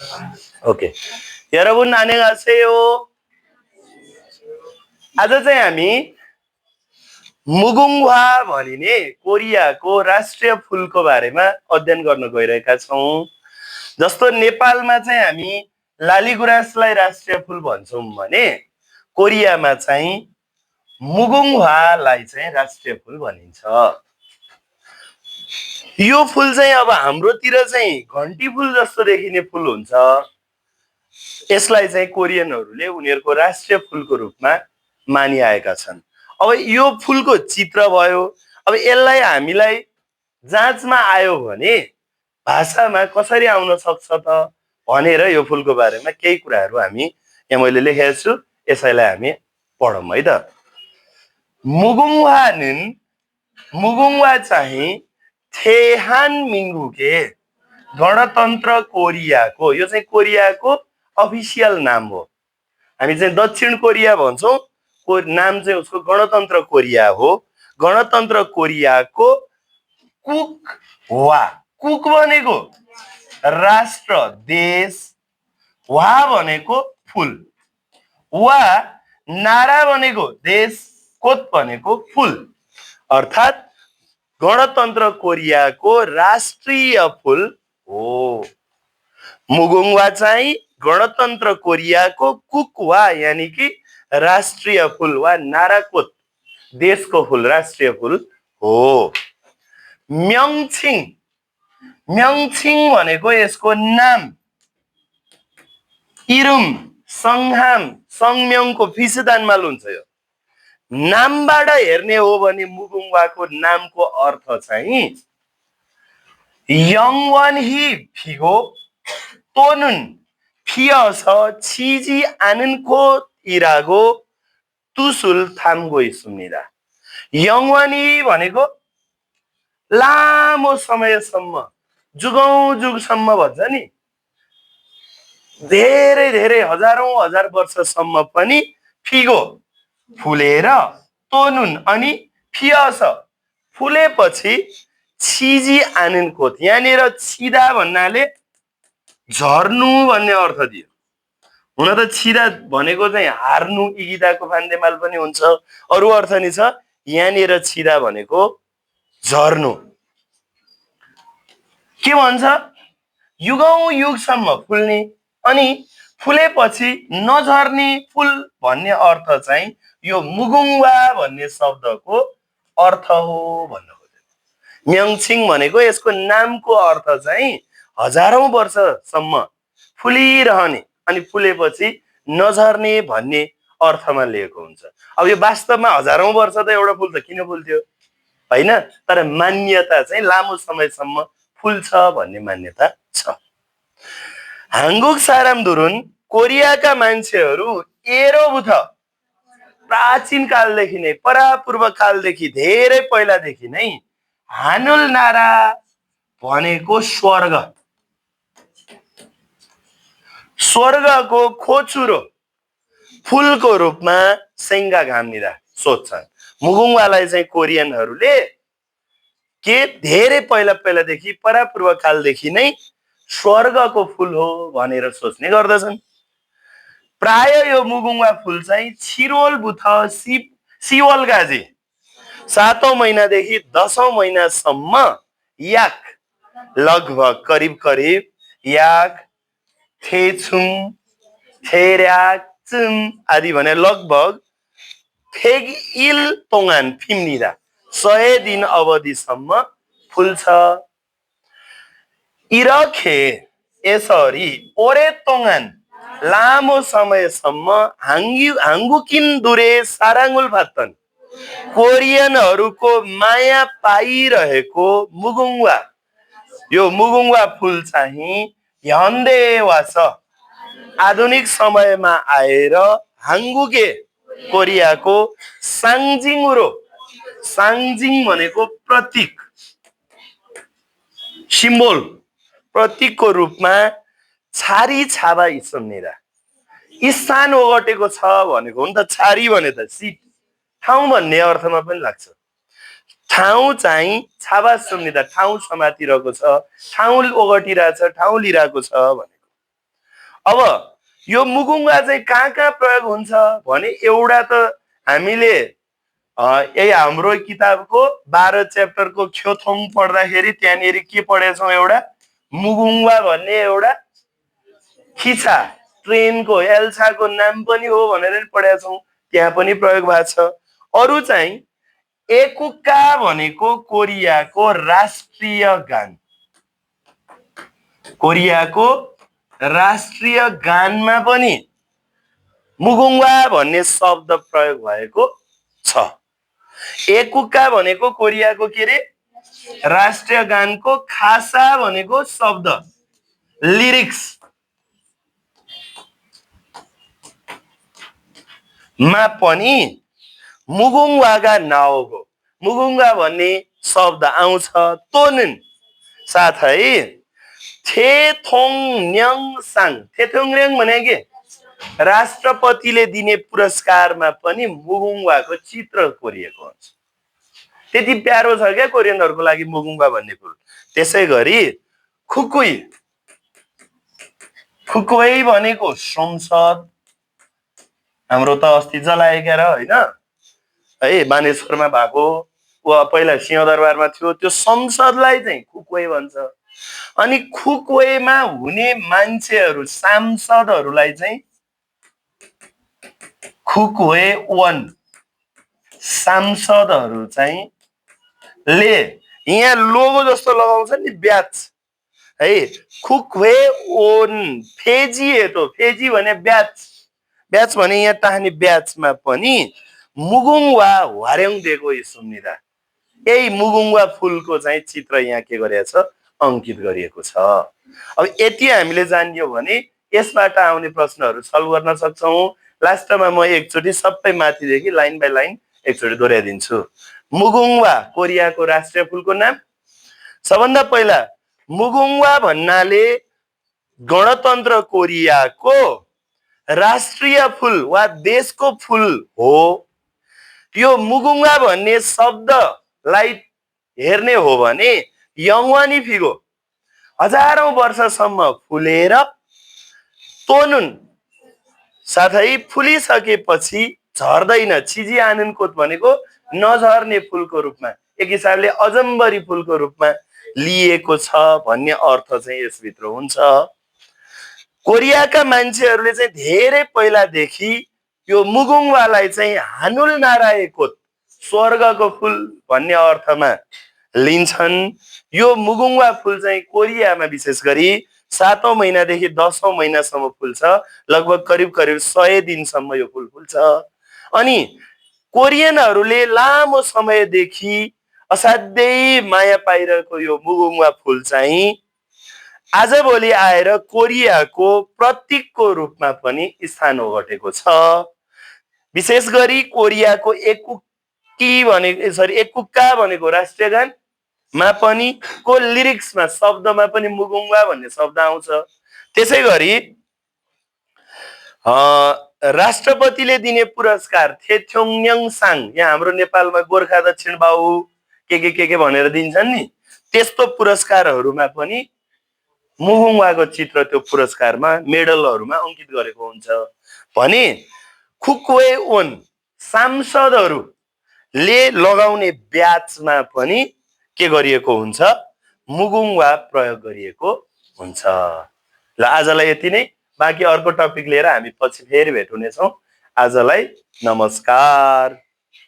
오케이. 여러분 안녕하세요. आज चाहिँ हामी मुगुङवा भनिने कोरियाको राष्ट्रिय फूलको बारेमा अध्ययन गर्न गइरहेका छौं। जस्तो नेपालमा चाहिँ हामी लालीगुराँसलाई राष्ट्रिय फूल भन्छौं भने कोरियामा चाहिँ मुगुङवालाई चाहिँ राष्ट्रिय फूल भनिन्छ। यो फूल चाहिँ अब हाम्रोतिर चाहिँ घन्टी फूल जस्तो देखिने फूल हुन्छ। यसलाई चाहिँ कोरियनहरूले उनीहरूको राष्ट्रिय फूलको रूपमा मानिआएका छन्। अब यो फूलको चित्र भयो। अब यसलाई हामीलाई जाँचमा आयो भने भाषामा कसरी आउन सक्छ त भनेर यो फूलको बारेमा केही कुराहरू हामी यहाँ मैले लेखेको छु। यसैलाई हामी पढौँ है त। मुगुङवा चाहिँ थेहान मिङ्गुके गणतन्त्र कोरियाको, यो चाहिँ कोरियाको अफिसियल नाम हो। हामी चाहिँ दक्षिण कोरिया भन्छौं, नाम चाहिँ उसको गणतन्त्र कोरिया हो। गणतन्त्र कोरियाको कुकवा, कुक भनेको राष्ट्र देश, वा भनेको फूल, वा नारा भनेको देश, कोत भनेको फूल, अर्थात् गणतन्त्र कोरियाको राष्ट्रिय फूल हो। मुगुङवा चाहिँ गणतन्त्र कोरियाको कुकवा यानी कि राष्ट्रिय फूल वा नाराकोत देशको फूल, राष्ट्रिय फूल हो। म्यङछिङ, म्यङछिङ भनेको यसको नाम, इरुम, संहाम, संम्यङको फिसदानमा हुन्छ। यो नामबाट हेर्ने हो भने मुगुङवाको नामको अर्थ चाहिँ यङवन हि फिगो तोनुन फियस छिजी आननको इरागो तुसुल थामगो सुनिदा। यङवानी भनेको लामो समयसम्म, जुगौं जुगसम्म भन्छ नि, धेरै धेरै हजारौं हजार वर्षसम्म पनि फिगो फुलेर, तोनुन अनि फियस फुलेपछि छिजी आननको, यहाँनिर छिदा भन्नाले झर्नु भन्ने अर्थ दियो। हुन त छिदा भनेको चाहिँ हार्नु, इगिदाको फान्देमाल पनि हुन्छ, अरु अर्थ नि छ। यहाँनिर छिदा भनेको झर्नु। के भन्छ? युगौं युगसम्म फुल्ने अनि फुलेपछि नझर्ने फूल भन्ने अर्थ चाहिँ यो मुगुङवा भन्ने शब्दको अर्थ हो भन्न खोजेको। म्यङछिङ भनेको यसको नामको अर्थ चाहिँ हजारौं वर्षसम्म फुलिरहने अनि फुलेपछि नझर्ने भन्ने अर्थमा लिएको हुन्छ। अब यो वास्तवमा हजारौं वर्ष त एउटा फूल त किन फुल्थ्यो हैन, तर मान्यता चाहिँ लामो समयसम्म फुल्छ भन्ने मान्यता छ। हाङ्गुक सारामदुरुन कोरियाका मान्छेहरू एरोबुथ प्राचीन कालदेखि नै, परापूर्व कालदेखि, धेरै पहिलादेखि नै हानुल नारा भनेको स्वर्ग, स्वर्गको खोचुरो फूलको रूपमा सेङ्गा घाम्निदा सोध्छन्। मुगुङवालाई चाहिँ कोरियनहरूले के धेरै पहिलादेखि, परापूर्व कालदेखि नै स्वर्गको फूल हो भनेर सोच्ने गर्दछन्। प्राय यो मुगुङवा फूल चाहिँ छिरोल बुथ सिवल गाजी 7औं महिनादेखि 10औं महिनासम्म याक, लगभग करिब करिब याक, थेछुङ, थेर्याक, चुम आदि भने लगभग फेगिल तोङान फिम्निदा 100 दिन अवधिसम्म फुल्छ। इरखे यसरी ओरे तोङान लामो समयसम्म हाङ्गुकिन दुरे साराङ्गुल भात्तन कोरियनहरूको माया पाइरहेको मुगुङवा, यो मुगुङवा फूल चाहिँ ह्यन्देवास आधुनिक समयमा आएर हाङ्गुके कोरियाको साङजिङुरो, साङजिङ भनेको प्रतीक, सिम्बोल, प्रतीकको रूपमा छारी छाबा इसन्नेरा स्थान ओगटेको छ भनेको हो नि त। छारी भने त सिट, ठाउँ भन्ने अर्थमा पनि लाग्छ। ठाउँ चाहिँ छाबा सुन्निदा ठाउँ समातिरहेको छ, ठाउँ ओगटिरहेछ, ठाउँ लिइरहेको छ भनेको। अब यो मुगुङ्गा चाहिँ कहाँ कहाँ प्रयोग हुन्छ भने एउटा त हामीले यही हाम्रो किताबको 12 च्याप्टरको ख्योथोङ पढ्दाखेरि त्यहाँनिर के पढेछौँ, एउटा मुगुङ्गा भन्ने एउटा खिचा ट्रेनको एल्साको नाम पनि हो भनेर नि पढेका छौँ, त्यहाँ पनि प्रयोग भएको छ। अरू चाहिँ एकुक्का भनेको कोरियाको राष्ट्रिय गान, कोरियाको राष्ट्रिय गानमा पनि मुगुङ्गा भन्ने शब्द प्रयोग भएको छ। एकुक्का भनेको कोरियाको के रे राष्ट्रिय गानको, खासा भनेको शब्द लिरिक्स मा पनि मुगुङ्गाका नाउँको मुगुङ्गा भन्ने शब्द आउँछ। तोनुन साथै थेथोङन्याङ थेथोङन्याङ भने के राष्ट्रपतिले दिने पुरस्कारमा पनि मुगुङ्गाको चित्र कोरिएको हुन्छ। त्यति प्यारो छ क्या कोरियनहरूको लागि मुगुङ्गा भन्ने फुल। त्यसै गरी खुकुई खुकुई भनेको संसद, हाम्रो त अस्ति जलाएका र होइन है बानेश्वरमा भएको, वा पहिला सिंहदरबारमा थियो, त्यो संसदलाई चाहिँ खुकुई भन्छ। अनि खुकुईमा हुने मान्छेहरू सांसदहरूलाई चाहिँ खुकुई वन सांसदहरू चाहिँ ले यहाँ लोगो जस्तो लगाउँछ नि ब्याच है, खुकुई ओन फेजी तो फेजी भने ब्याच, ब्याच भने यहाँ टाहने ब्याचमा पनि मुगुङ्गा हर्याङ दिएको सुन्निदा यही मुगुङ्गा फुलको चाहिँ चित्र यहाँ के गरिएको छ, अंकित गरिएको छ। अब यति हामीले जानियो भने यसबाट आउने प्रश्नहरू सल्भ गर्न सक्छौँ। लास्टमा म एकचोटि सबै माथिदेखि लाइन बाई लाइन एकचोटि दोहोऱ्याइदिन्छु। मुगुङ्गा कोरियाको राष्ट्रिय फुलको नाम। सबभन्दा पहिला मुगुङ्गा भन्नाले गणतन्त्र कोरियाको राष्ट्रिय फुल वा देशको फुल हो। यो मुगुङ्गा भन्ने शब्दलाई हेर्ने हो भने यङवानी फिगो हजारौं वर्षसम्म फुलेर तोनुन साथै फुलिसकेपछि झर्दैन, छिजी आनन्दकोट भनेको नझर्ने फुलको रूपमा, एक हिसाबले अजम्बरी फुलको रूपमा लिएको छ भन्ने अर्थ चाहिँ यसभित्र हुन्छ। कोरियाका मान्छेहरूले चाहिँ धेरै पहिलादेखि यो मुगुङ्गालाई चाहिँ हानुल नारायकोट स्वर्गको फुल भन्ने अर्थमा लिन्छन्। यो मुगुङ्गा फुल चाहिँ कोरियामा विशेष गरी 7औं महिनादेखि 10औं महिनासम्म फुल्छ, लगभग करिब करिब 100 दिनसम्म यो फुल फुल्छ। अनि कोरियनहरूले लामो समयदेखि असाध्यै माया पाइरहेको यो मुगुङ्गा फुल चाहिँ आजभोलि आएर कोरियाको प्रतीकको रूपमा पनि स्थान ओगटेको छ। विशेष गरी कोरियाको एकुक्का भनेको राष्ट्रिय गान मा पनि को लिरिक्समा शब्दमा पनि मुगुङ्गा भन्ने शब्द आउँछ। त्यसै गरी राष्ट्रपतिले दिने पुरस्कार थेथोङन्याङ, यहाँ हाम्रो नेपालमा गोर्खा दक्षिण बाहु के भनेर दिन्छन् नि, त्यस्तो पुरस्कारहरूमा पनि मुगुङ्गाको चित्र त्यो पुरस्कारमा मेडलहरूमा अंकित गरेको हुन्छ भने खुकुई ओन सांसदहरूले लगाउने ब्याचमा पनि के गरिएको हुन्छ, मुगुङ्गा प्रयोग गरिएको हुन्छ। ल आजलाई यति नै, बाँकी अर्को टपिक लिएर हामी पछि फेरि भेट हुनेछौँ। आजलाई नमस्कार।